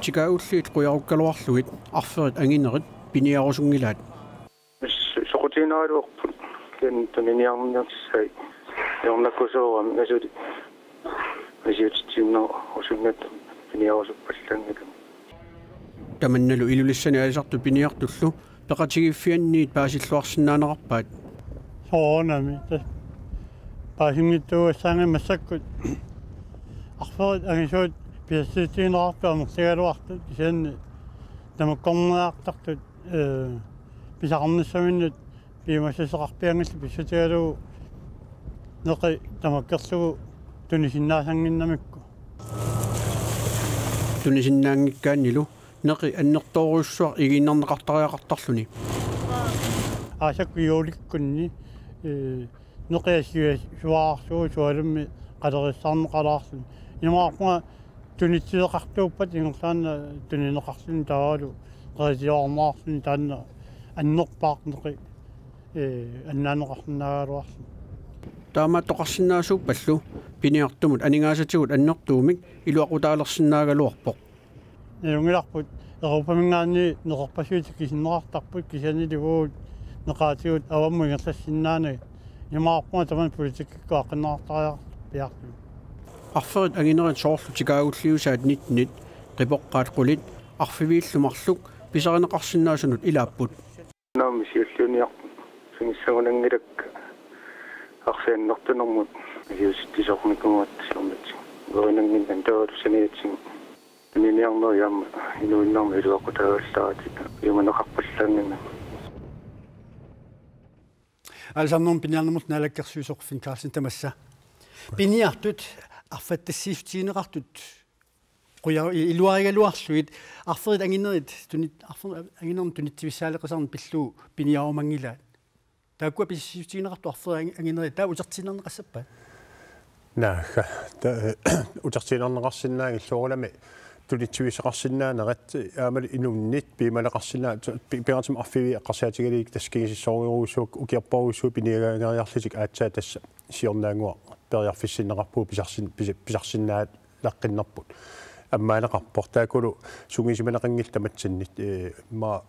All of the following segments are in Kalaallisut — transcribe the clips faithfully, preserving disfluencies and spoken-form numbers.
Tikaagulliit qujarukkaluarlugit arferit anginerit piniarusunngilaat. Soqutiginaraluarput, kisianni tuniniarniartissai iornakusuuram asuli misiutitsiinnarusumik piniarusuppallaanngilaq. Tamannalu Ilulissani alisartut piniartullu peqatigiiffianniit paasilluarsinnaanerarpaat. Soorunami tassa paasinngitsuugassaanngimmat massakkut arferit angisuut pisassiissutigineqartut amerligaluartut, kisianni tamakkorniartartut, ee, pisaqarnissaminnut piumassuseqarpianngillat pissutigalugu neqi tamakkerlugu tunisinnaasannginnamikku. Tunisinnaanngikkaannilu neqi annertoorujussuaq igiinnarneqartariaqartarluni. Aasakkut juulikkunni, ee, neqi assigiiaarsuarsuuvoq sualummik qalerissaarneqalaarluni. Imaappoq tunitsiveqartuuppat ingerlaannaq tunineqarluni taavalu qeritiorneqarluni taanna annerpaaq neqi, ee, annaanneqarsinnaagaluarluni. Taamaattoqarsinnaasuuppallu piniartumut aningaasatigut annertuumik iluaqutaalersinnaagaluarpoq. Nalunngilarput Europaminngaanniit neqerpassuit tikisinneqartarput, kisiannili uagut neqaatigut avammut ingerlassinnaanagit. Imaappoq tamanna politikkikkut aaqqinneqartariaqartarpoq piaartumik. Arferit anginerit soorlu tikaagulliusaat nittenit qipoqqaat qulit arfiviillu marluk pisarineqarsinnaasunut ilaapput. Naammi siulliuniarput sinissagunanngilakka arfiannertunermut siusitsisornikuugatta siornatigut. Uerinannginnami taavalu saniatigut tuniniarnerit aamma inuinnarmik iluaqutaagallaaratik piumaneqarpallaannginnami. Aalisarnermut piniarnermut naalakkersuisoq Finn Carlsen tamassa. Piniartut arfattassiissutigineqartut quja-, i-, iluarigaluarlugit arferit anginerit tunit-, arferit anginermut tunitsivissaaleqisarneq pillugu piniarumanngilaat. Taakkua pisassiissutigineqartut arferit angi-, anginerit taava utertinneqassappat? Naagga, ta-, utertinneqarsinnaanngillat soorunami tunitsivissoqarsinnaanerat aammalu inunnit piumaneqarsinnaa-, pi-, pingaartumik arfiviit eqqarsaatigalugit tassa kingusissorujussuuakka ukiorparujussuit piniagaangeriarlutik aatsaat tassa siornaannguaq periarfissinneqarpugut pisarsin-, pisa-, pisarsinnaalaqqinnerput. Ammaaneqarpoq taakkulu sungiusimaneqanngillat tamatsinnit, ee, immaqa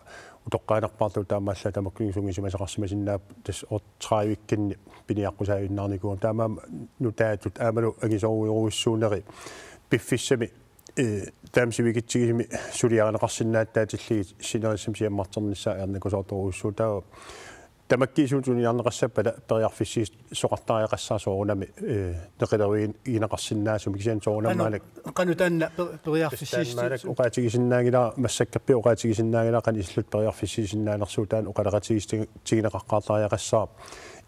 utoqqaanerpaarluta taamaallaat tamakkuninnga sungiusimasoqarsimasinnaapput tassa otteogtredive-kkinni piniaqqusaajunnaarnikuugama. Taamaammat nutaatut aammalu angisoorujorujussuunerit piffissami, ee, taama sivikitsigisumi suliarineqarsinnaatitaatillit sinerissami siammarternissaa ajornakusoortorujussuuvoq. Taava tamakkiisumik tuniniarneqassappata periarfissiissoqartariaqassaaq soorunami, ee, neqilerui-, igineqarsinnaasumik kisianni soorunami maannakkut. Qanoq taanna per-, periarfissiissut? Tassa taanna maannakkut oqaatigisinnaanngilara, massakkorpiaq oqaatigisinnaanngilara qanoq ililluta periarfissiisinnaanersugut, taanna oqaloqatigiissutigineqaqqaartariaqassaaq.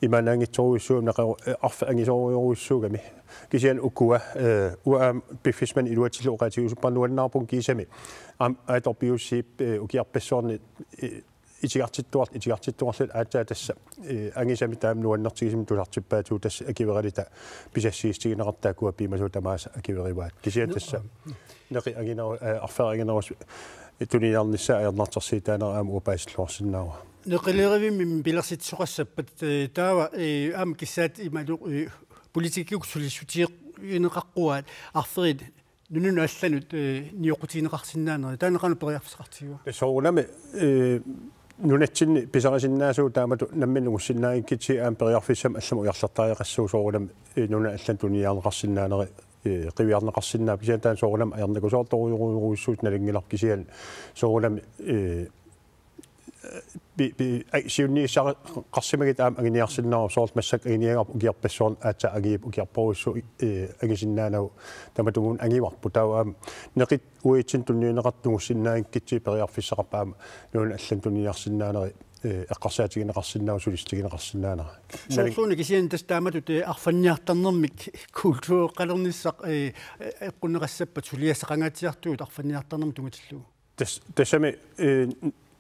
Imaannaanngitsorujussuugami neqeru-, ee, arferit angisoorujorujussuugami. Kisianni ukua, ee, uanga aamma piffissami iluatsillugu oqaatigiusuppara nuannaarpunga kiisami. Aamma Aatorp Juussip, ee, ukiorpassuarni, ee, itigartittuar-, itigartittuarluta aatsaat tassa, ee, angisami taama nuannertigisumik tusartippaatigut tassa akueriluta pisassiissutigineqartut taakkua piumasut tamaasa akuerivaat. Kisianni tassa neqi angineru-, ee, arferit anginerusut tuniniarnissaat ajornartorsiutaanera aamma uanga paasilluarsinnaavara. Neqilerivimmi pilersitsisoqassappat, ee, taava, ee, aamma kissaatigalugu, ee, politikkikkut sulissutigineqaqquaat arferit nunanut allanut, ee, nioqqutigineqarsinnaanerit, taanna qanoq periarfissaqartigiva? Soorunami, ee, nunatsinni pisarisinnaasugut taamatut nammineq nungussinnaanngikkutsigit aamma periarfissamik allamut ujarlertariaqassaaq soorunami, ee, nunanut allanut tuniniarneqarsinnaaneri, ee, qiviarneqarsinnaavoq, kisianni taanna soorunami ajornakusoortorujorujussuusoq nalunngilarput kisianni soorunami, ee, pi-, pi-, ai, siunniussaqarsimagit aamma anguniarsinnaavarput soorlu massakkut anguniagarput ukiorpassuarni aatsaat angiupput ukiorparujussuit, ee, angisinnaanagu tamatumunnga angivarput taava aamma neqit uatsinnut tunniunneqartut nungussinnaanngikkutsigit periarfissaqarpoq aamma nunanut allanut tuniniarsinnaaneri, ee, eqqarsaatigineqarsinnaavoq sulissutigineqarsinnaanera. Soorluuna kisianni tassa taamatut, ee, arfanniartarnermik kultureqqalernissaq, ee, ee, eqqunneqassappat suliassaqangaatsiartugut arfanniartarnermik tungatillugu? Tas-, tassami, ee,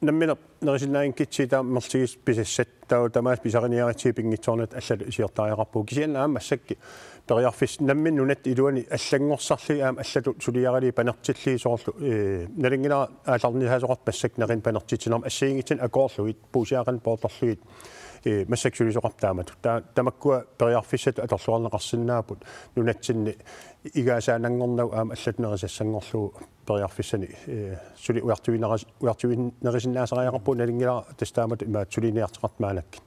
nammineq nerisinnaanngikkutsigit taama amerlatigisut pisassat taava tamaasa pisariniaritsigit pinngitsoornatik allatut iliortariaqarpugut. Kisianni aamma massakkut periarfissat nammineq nunatta iluani allanngorsarlugit aamma allatut suliaralugit panertillugit soorlu, ee, nalunngilara aallarnisaasoqartoq massakkut neqineq panertitsinermi assigiinngitsunik akoorlugit puussiaqarneq poortorlugit Ee, massakkut sulisoqarpoq taamatut. Ta-, tamakkua periarfissat atorluarneqarsinnaapput nunatsinni igaasaananngornagu aamma allatut nerisassanngorlugu periarfissanik, ee, suli ujartuineris-, ujartuinerisinnaassariaqarpugut, nalunngilara tassa taamatut imaattoq suliniartoqartoq maannakkut.